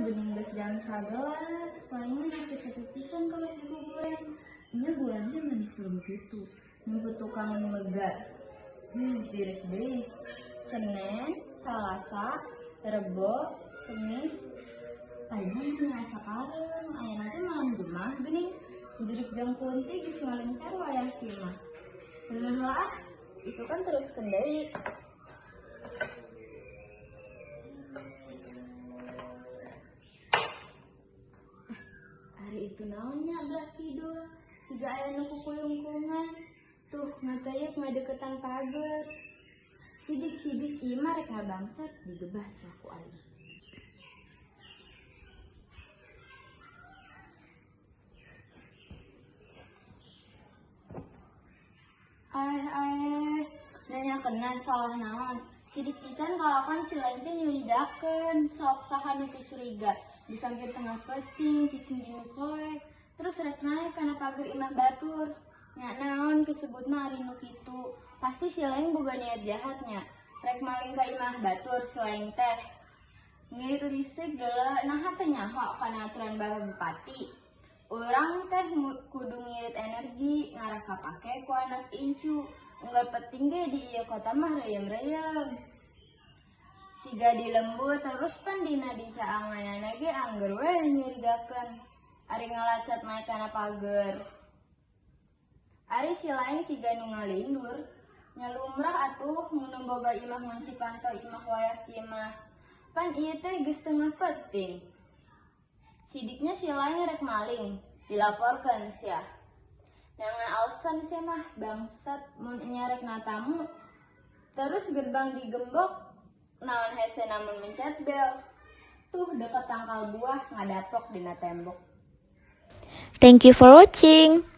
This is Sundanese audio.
Bening geus jam 11, palingan masih sepi pisan kalau di kuburan. Nya bulan teh mani serem kitu. Nyumput tukang nu lega. Tiris deui. Senin, Salasa, Rebo, Kemis, palingan mani asa pareum. Ayeuna teh malam Jumaah geuning. Jurig jeung kunti geus ngalencar wayah kieu mah. Bener lah ah, isukan teruskeun deui. Ari itu naon nya belah kidul, siga aya nu kukuyungkungan. Tuh ngateyek ngadeukeutan pager. Sidik-sidik ieu mah rek ngabangsat digebah saku aing. Aeh aeh, nanya kena salah naon. Sidik pisan kalakuan si lain teh nyurigakeun, sok saha nu teu curiga. Disampir tengah peuting, cicing di nu poek, terus rek naek kana pager imah batur. Nya naon kesebutna ari nu kitu. Pasti si lain boga niat jahatnya. Rek maling ka imah batur si lain teh. Ngirit listrik deuleu naha teu nyaho kana aturan Bapak Bupati. Urang teh kudu ngirit energi ngarah kapake ku anak incu. Unggal penting ge di ieu kota mah reuyeum-reuyeum. Siga di lembur terus pan dina dicaanganana ge angger weh nyurigakeun. Ari ngalacat naek kana pager. Ari si lain siga nu ngalindur. Nya lumrah atuh mun nu boga imah ngunci panto imah wayah kieu mah. Pan ieu teh geus tengah peuting. Sidiknya si lain rek maling, dilaporkeun sia. Neangan alasan sia mah bangsat mun nya rek natamu. Terus gerbang digembok, naon hese namun mencet bel. Tuh deket tangkal buah ngadapok dina tembok. Thank you for watching.